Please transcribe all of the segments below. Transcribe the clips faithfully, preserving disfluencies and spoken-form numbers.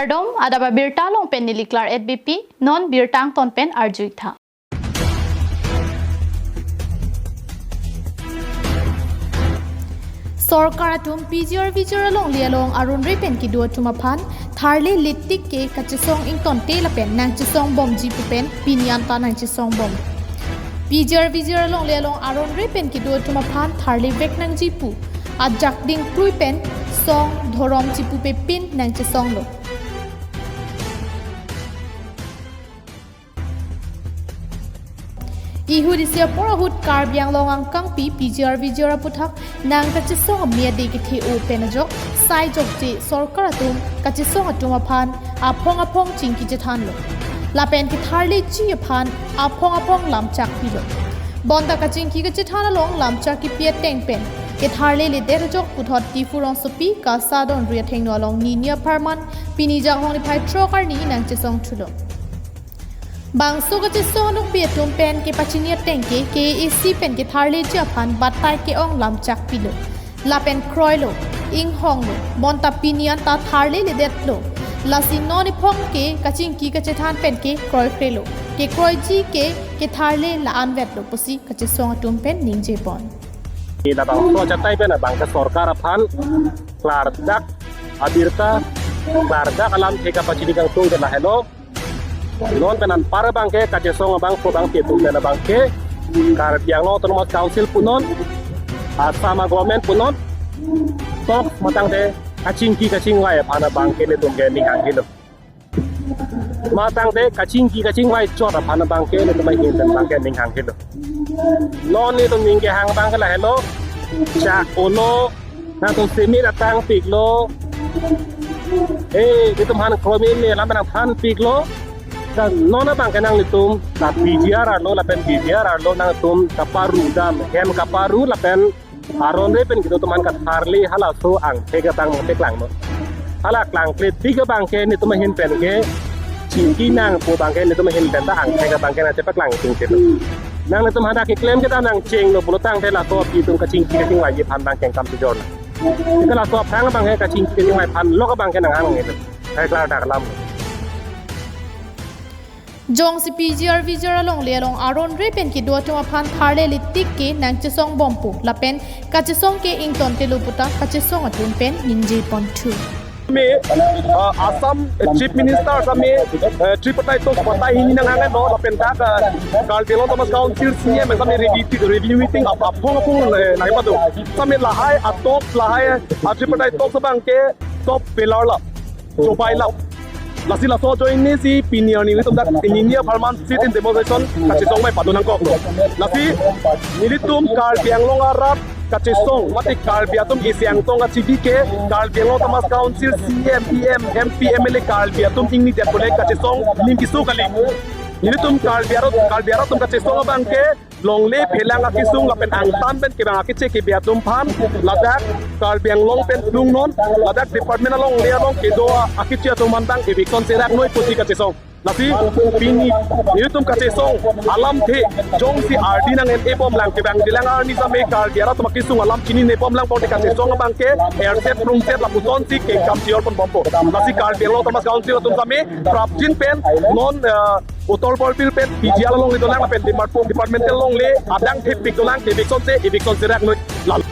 Kardom, adap abirta along pen neli Klar at B P, non birta angton pen arju-ik tha. Sorkar atum P G R V G R alongle along aron-re pen kedo atum aphan tharle letik ke kachesong ingtonte lapen nangchesong bomji pu pen pini anta nangchesong bom. P G R V G R alongle along aron-re pen kedo atum aphan tharle vek nangji pu ajak dingkrui pen song dhorom chipupe pin nangchesonglo. Ihut isi apor ahut Karbi Anglong angkangpi P G R V G R aputhak nangkachesong ame ade kethe-o pen ajok sai jokje sorkar atum kachesong atum aphan aphong aphong chingki chethanlo. Lapen ketharleji aphan aphong aphong lamchak pilo. Bonta kachingki kachethan along lamchak kipi ateng pen ketharle ledet ajok puthot Diphu rongsopi Kasadon ri athengno along nini apharman pini Janghong niphai throk arni nangchesong thulo. Bangso kachesong anokbe atum pen kepachini ateng ke K A A C pen ketharleji aphan batai ke-ong lamchak pilo. Lapen kroilo, inghonglo, bonta pini anta tharle ledetlo. Lasi non iphong ke kachingki kachethan pen ke kroikrelo. Kekroiji ke ketharle la-an vetlo pusi kachesong atum pen ningjepon. Labangso achatai pen abang ke sorkar aphan klardak abirta, klardak alamthe kapachini kangtung ke lahelo. Non pen anpar abang ke kachesong abang pu abang ke atum pen abang ke Karbi Anglong Autonomous Council punon, Assam government punon, tok matangte kachingki kachingvai aphan abang ke netum ke ning hangkilo. Matangte kachingki kachingvai chot aphan abang ke netum ahin pen abang ke ning hangkilo. Non netum ning kehang abang ke lahelo, chak-olo, nangtum semi datang piklo. Eh, netum han kromi me lam nangphan piklo. Dan non abang ke nanglitum, la P G R arlo, lapen P G R arlo nangtum kaparu dam, hem kaparu, lapen aron-re pen kedo atum aphan katharle halaso angthek abang paklanglo. Hala klangkle tik abang ke netum ahin pen ke chingki nang pu abang ke netum ahin pen ta angthek abang ke nangchepaklang chingki. Nanglitum hadak keklem ke ta nangchenglo pulo tangte laso api atum kachingki kachingvaiji aphan abang ke kam sejor na. Ika laso aphrang abang ke kachingki kachingvai aphan lok abang ke nanghang nangilo. Hai klardak alam. Jongsi P G R V G R alongle along aron-re pen kedo atum aphan tharle letik ke nangchesong bompo lapen kachesong ke ingtontelo puta kachesong atum pen ningjeponthu. Same, uh, Assam, uh, Chief Minister same, uh, tripartite talk batai hini nanghanglo lapen dak, uh, Karbi Anglong Autonomous Council C E M same review, review meeting ap-, aphong aphong, uh, nangpado. Same lahai a-talk, lahai a-tripartite talk abang ke top pillar la, chobai la. Lasi laso ajoine si pini arni nelitum dak nini apharman sit-in demonstration kachesong mai pado nangkoklo. Lasi nelitum Karbi Anglong arat kachesong, mate Karbi atum isi angtong kachibi ke Karbi Anglong Autonomous Council C E M, E M, M P, M L A Karbi atum ingni det pule kachesong ning keso kali. Nelitum Karbi arat, Karbi arat atum kachesong abang ke longle phelang akesung lapen angtan pen kevang akeche kebe atum aphan ladak Karbi Anglong pen lungnon, ladak department alongle along kedo akeche atum aphan abang eviction serak noi pusi kachesong. Lasi pini nelitum kachesong alamthe jongsi ardi nang-en-e bomlang kevangjilang arni same Karbi arat atum akesung alam chinine bomlang pon te kachesong abang ke erset prungset lapusonsi kengkam chior pon bompo. Lasi Karbi Anglong Autonomous Council atum same prapjin pen non, eh, Uttar Borbil pen P G R along dolang lapen department, department alongle adang thepik dolang, eviction se, eviction serak noi lalo.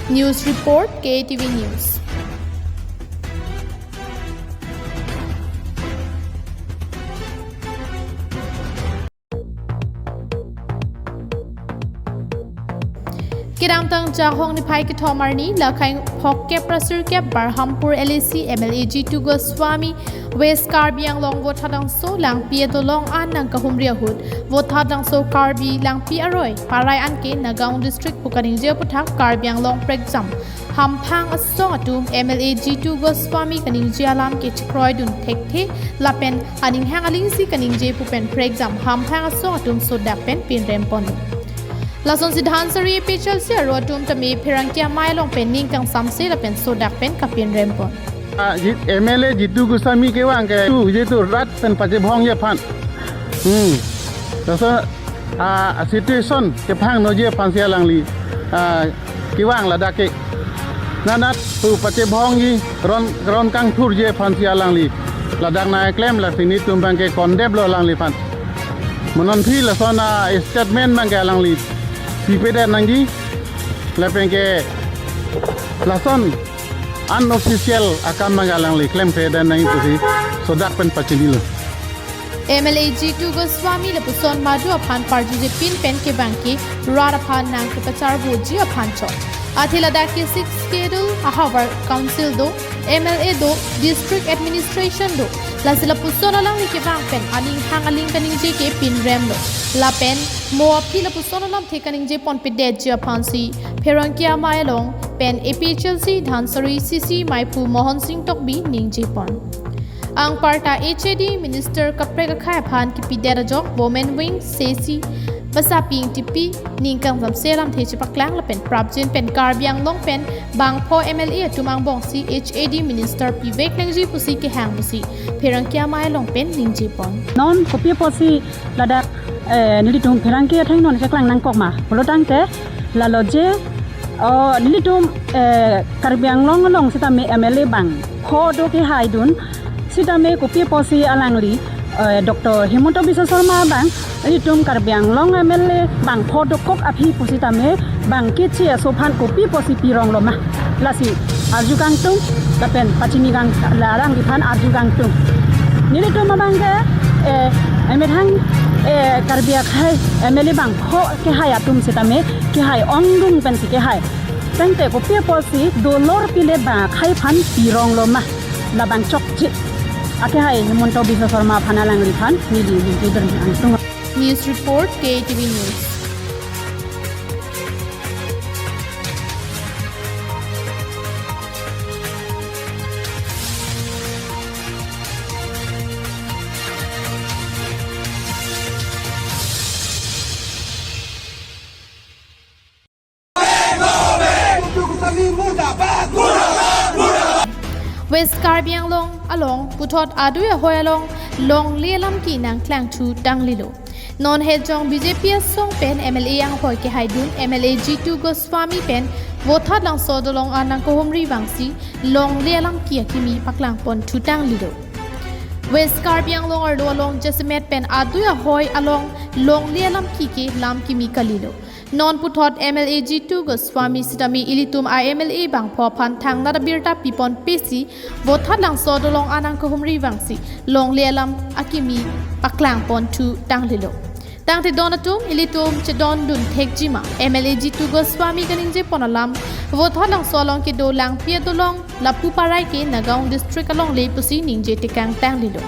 News report, K A T V News. Kedamtang Janghong niphai kethom arni, lakhai phongkep ra sirkep Barhampur L A C M L A Jitu Goswami, West Karbi Anglong Vothatlangso Langpi adolong an nangkahumri ahut, Vothatlangso Karbi Langpi aroi parai anke Nagaon District pu kaningje aputhak Karbi Anglong prekjam hamphang asong atum M L A Jitu Goswami kaningje alam ke chekroidun thekthe lapen aning hang alingsi kaningje pu pen prekjam hamphang asong atum sodak pen pinrem ponlo. Lasonsi Dhansiri A P H L C aro atum tame pherangke amei along pen ning kangsamse lapen sodak pen kapinrem pon. Ah, Ji-, M L A Jitu Goswami kevang ke tu, Jitu rat pen pachebhongji aphan. Hmm. Laso, ah, situation kephangnoji aphansi alangli, ah, kevang ladak ke. Nanat pu pachebhongji, ron, ron kangthurji aphansi alangli Ladak nangklem lasi nelitum abangke kondep lo alangliphan. Mo non aphi lason a-statement abangke alangli pipedet nangji. Lapenke lason unofficial akam abangke alangli klemkledet nangji pusi sodak pen pachinilo. M L A Jitu Goswami lapuson madu aphan parjujepin pen kevang ke rat aphan nangkepacharboji aphan chot. Athe ladak ke Sixth Schedule ahavar council do, M L A do, district administration do. Lasi lapuson alangli kevang pen aning hang aling kaningje ke pinrem lo. Lapen mo aphi lapuson alamthe kaningje ponpedetji aphansi Pherangke Amei along pen A P H L C Dhansiri C C Maiphu Mohon Sing Tokbi ningje pon. Anparta H A D Minister kaprek akhei aphan kipidet ajok Women Wing C C Basapi Ingtipi ning kangsam selam the chepaklang lapen prapjin pen Karbi Anglong pen bangpho M L A atum angbongsi H A D Minister pivek nangji pusi kehang pusi Pherangke Amei along pen ningje pon. Non kopi apotsi ladak, eh, nelitum Pherangke athengno keklang nangkok ma pulo tangte lalo je, oh, nelitum, eh, Karbi Anglong along sitame M L A bangpho do kehaidun sitame kopi apotsi alangli, eh, Doctor Himanta Biswa Sarma abang nelitum Karbi Anglong M L A bangpho dokok aphi pusitame bang keche aso aphan kopi apotsi pirong lo ma. Lasi arju kangtung, lapen pachini kang, la alangliphan arju kangtung. Nelitum abangke, eh, emethang, eh, Karbi akhei M L A bangpho kehai atum sitame kehai ongdung pensi kehai. Tangte kopi apotsi dolor pile bang akhei aphan pirong lo ma. Labang chokche akehai Himanta Biswa Sarma aphan alangliphan neli ningje kangtung. News report, K T V News. West Karbi Anglong along puthot adui ahoi along longle alam kenangklang thu tanglilo. Non hejong B J P asong pen M L A anghoi kehaidun M L A Jitu Goswami pen Vothatlangso dolong an nangkehumri vangsi longle alam ke akimi paklang pon thu tanglilo. West Karbi Anglong arlo along jasemet pen adui ahoi along longle alam ke ke lam kimi kalilo. Non puthot M L A Jitu Goswami sitame ilitum a M L A bangpho aphan thangnat abirta pipon pesi Vothatlangso dolong an nangkehumri vangsi longle alam akimi paklang pon thu tanglilo. Tangte don atum ilitum chedondun thekji ma M L A Jitu Goswami kaningje pon alam Vothatlangso along kedo langpi adolong lapu parai ke Nagaon district alongle pusi ningje tekang tanglilo.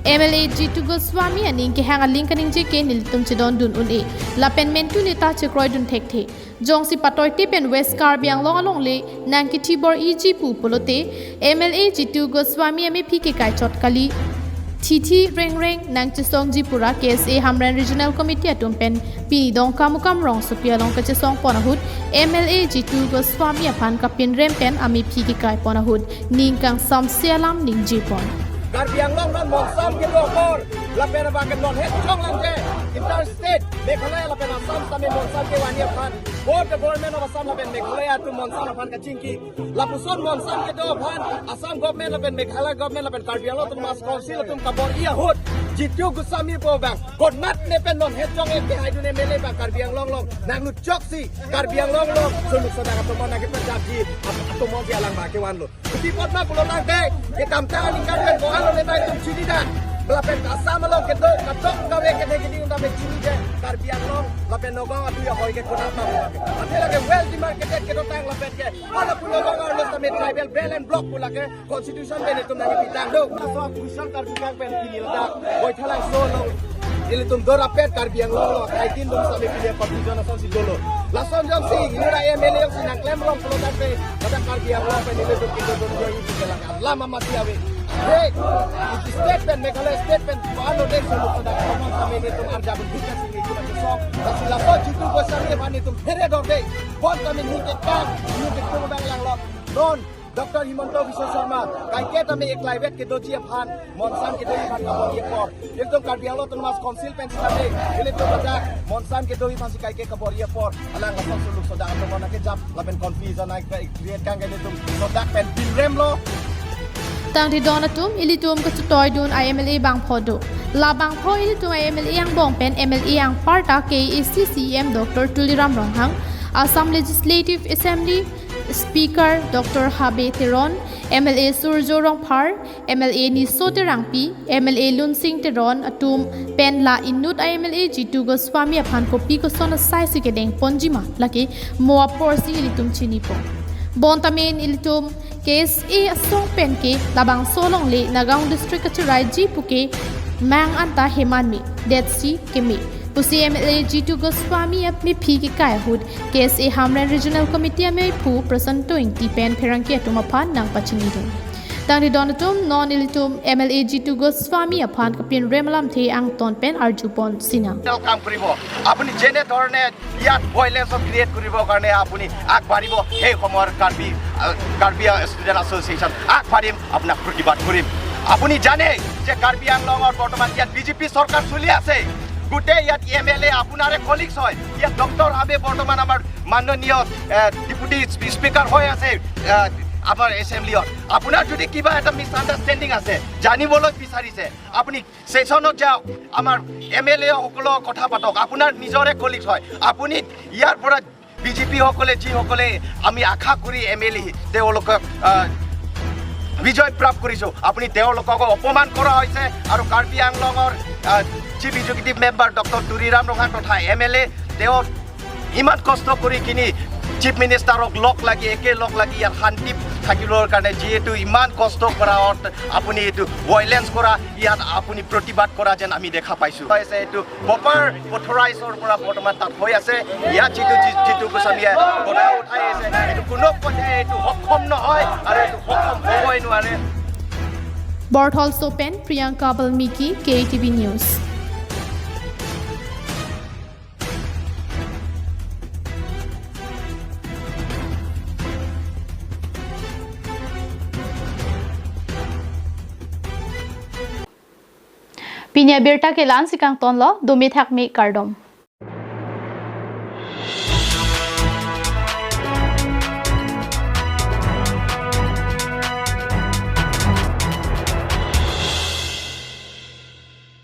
M L A Jitu Goswami aning kehang aling kaningje ke nelitum chedondun un-e. Lapen mentu neta chekroidun thekthe. Jongsi patoite pen West Karbi Anglong alongle nangkethibor-iji pu pulote M L A Jitu Goswami amephi kekaichot kali. Thithi rengreng nangchesongji pura K S A Hamren Regional Committee atum pen pini Dongkamukam rongsopi along kachesong pon ahut M L A Jitu Goswami aphan kapinrem pen amephi kekai pon ahut ning kangsamse alam ningje pon. Karbi Anglong non monsam kedo apor, lapen abang ke non het chong langje, interstate, Meghalaya lapen Assam tame monsam kevanji aphan, both the government of Assam lapen Meghalaya atum monsam aphan kachingki. Lapuson monsam kedo aphan Assam government lapen Meghalaya government lapen Karbi Anglong Autonomous Council atum kabor-i ahut Jitu Goswami pu abang konat ne pen non het chong ek kehaidun M L A abang Karbi Anglong along nanglut choksi Karbi Anglong along suluk sodak atomon nangkeperjapji at-, atomonji alang abang kevanlo. Kuti apot ma pulo tangte kedamtang aningkan pen ko-an lo netai atum chinidet. Lapen Assam along kedo kadokave kene kini unda me chinide Karbi Anglong lapen Nagaon adui ahoi ke konat ma. Athe lake well demarcated kedotang lapen ke hala pulo Nagaon lo tame tribal belt and block pu lake constitution pen itum nangkepitang do. Laso a-question karjukang pen pini ladak Vothatlangso along ilitum dorapet Karbi Anglong along akai tin dum sami pilihan confusion asonsi dolo. Lason jongsi inut a-M L A jongsi nangklem rong pulo tangte ladak Karbi Anglong pen ilitum kedodun joi itu ke laka lama mati ave. Hey, itu state pen, Meghalaya state pen, ko-an lo dei suluk sodak atomon sami ilitum arjabun bika sini itu lagi sok. Lasi laso Jitu Goswami aphan itum phere dorde. Bon kami ni ke kang, ni ke tung bang langlo. Non Doctor Himanta Biswa Sarma kaike tame eklaivet kedoji aphan, monsam kedoji aphan kabor-i apor. Ilitum Karbi Anglong Autonomous Council pen sitame ilitum ladak monsam kedoji aphansi kaike kabor-i apor. Alang lason suluk sodak atomon nangkejap lapen confusion nangke-create kang ke ilitum sodak pen pinremlo. Tangte don atum, ilitum kachetoidun a-M L A bangpho do. La bangpho ilitum a-M L A angbong pen M L A anparta K A A C C E M Doctor Tuliram Ronghang, Assam Legislative Assembly Speaker Doctor Habe Teron, M L A Surjya Rongphar, M L A Niso Terangpi, M L A Lunsing Teron atum pen la inut a-M L A Jitu Goswami aphan kopi koson asai si kedengponjima lake mo aporsi ilitum chinipo. Bonta main ilitum K S A asong pen ke labangso alongle Nagaon District kachiraiji puke mang anta heman me, detsi keme pusi M L A Jitu Goswami aphi kekai ahut K S A Hamren Regional Committee ameiphu Prasanto Ingti pen pherangke atum aphan nangpachinidun. Tangte don atum, non ilitum M L A Jitu Goswami aphan kapinrem alamthe angton pen arjupon sinang. তেওঁ কাম কৰিব। আপুনি যেনে ধৰণে ইয়াত violence create কৰিবৰ কাৰণে আপুনি আগবাঢ়িব, সেই সময়ত কাৰ্বি, আহ, কাৰ্বি ষ্টুডেণ্ট এছ'চিয়েশ্যন আগবাঢ়িম, আপোনাক প্ৰতিবাদ কৰিম। আপুনি জানে যে কাৰ্বি আংলঙত বৰ্তমান ইয়াত বিজেপি চৰকাৰ চলি আছে, গোটেই ইয়াত এম এল এ আপোনাৰে কলিগছ হয়। ইয়াত ডক্টৰ আবে বৰ্তমান আমাৰ মাননীয়, এ, ডেপুটি স্পি-, স্পীকাৰ হৈ আছে, এ, আমাৰ এছেম্বলিত। আপোনাৰ যদি কিবা এটা মিছ আণ্ডাৰষ্টেণ্ডিং আছে, জানিবলৈ বিচাৰিছে, আপুনি ছেছনত যাওক, আমাৰ এম এল এ সকলক কথা পাতক, আপোনাৰ নিজৰে কলিগছ হয়। আপুনি ইয়াৰ পৰা বিজেপিসকলে যিসকলে আমি আশা কৰি এম এল এ তেওঁলোকক, আহ, বিজয় প্ৰাপ্ত কৰিছোঁ, আপুনি তেওঁলোকক অপমান কৰা হৈছে। আৰু কাৰ্বি আংলঙৰ, আহ, chief executive member doctor Tuliram Ronghang তথা এম এল এ তেওঁ ইমান কষ্ট কৰি কিনি চিফ মিনিষ্টাৰক লগ লাগি, একে লগ লাগি ইয়াত শান্তি থাকিবৰ কাৰণে যিহেতু ইমান কষ্ট কৰা অত-, আপুনি এইটো ভাইলেন্স কৰা, ইয়াত আপুনি প্ৰতিবাদ কৰা যেন আমি দেখা পাইছোঁ। হৈছে এইটো প্ৰপাৰ অথৰাইজৰ পৰা বৰ্তমান তাত হৈ আছে। ইয়াত যিটো জি-, জিতু গোস্বামীয়ে কথা উঠাই আছে, এইটো কোনো পধ্যে এইটো সক্ষম নহয় আৰু এইটো সক্ষম হ'বই নোৱাৰে। Bortholso pen Priyanka Balmiki, K T V News. Pini abirta ke la-ansi kangtonlo, dumi thakmi kardom.